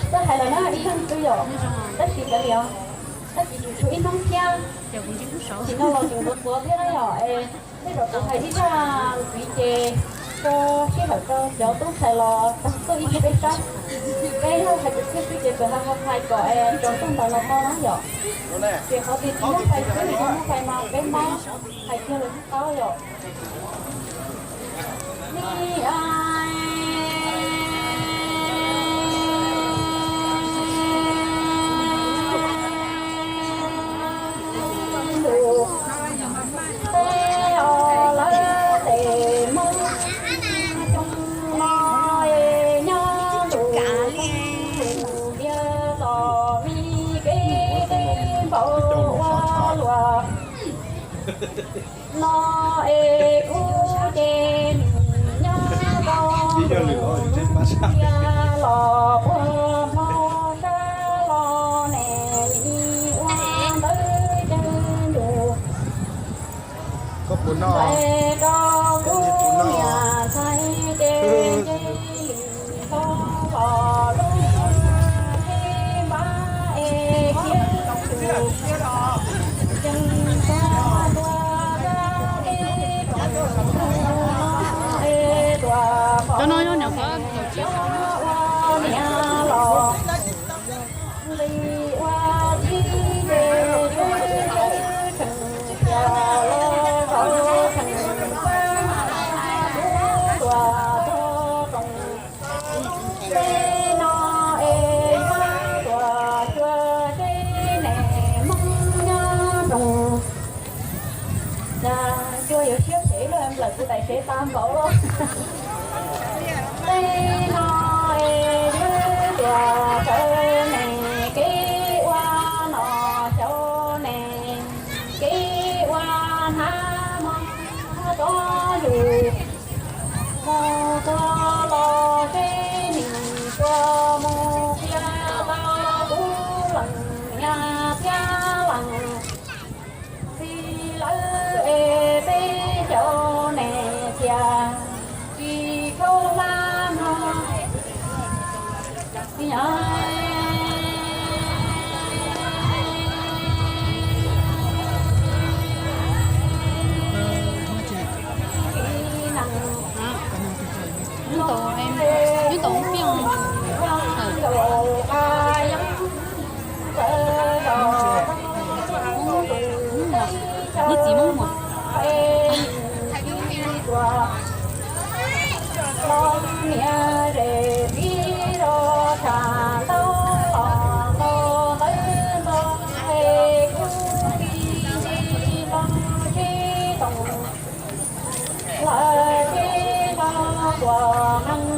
Txawj hais lawm na ib leeg twg yom, tab sis kav liam, tab sis tseem tshuav ib hnub thiab. Sim no los tseem tuav tuav thiab na yom, es tej zaum kuv hais ib zaj ntxiv ces tso sij hawm rau cov tub ntxhais los tag tuaj ib pliag peb saib. Peb yog hais kwv txhiaj xwb ces txawm hais hais kom es tsaus ntuj ntawd los tau na yom. Ces qhov tias tsis muaj fais xwb, tsis muaj fais mas peb mob hais kiag los yeej tau yom. No es kuv ces nws nyob rau tus ntsia los puag hmo sab los ne, nim ua ntawv ceeb ntus. Nqes rau kuv niam ntxhais ces nce li tau los lub ntsej npab es khiav tus ceeb tag tua dab dib es tuam pom ua niam los nqis ua tib ces tseem tias los zaum tseem pab kuv tuam tog roos. Tej no es nyob tuam xyuas seb ne, Hmoob nyob roos. Cas cua yuav siab phem luaj, nplawm kuv daim tsev tas npaum los. Tej no es nyob tuam sawv ne, kev ua nom xyaum ne, kev ua hnav mos txob lus. Mus tua los seb nim tua mus qhia tau kuv leej niam thiab leej txiv lawv es peb xyaum ne, cia tsis khaub hlab no. Neb txiv Hmoob Muas. Los niam zes pib los tsham ntau los ntau ntawv nto es kuv tib nti los sib toom lawm sib los puas neeg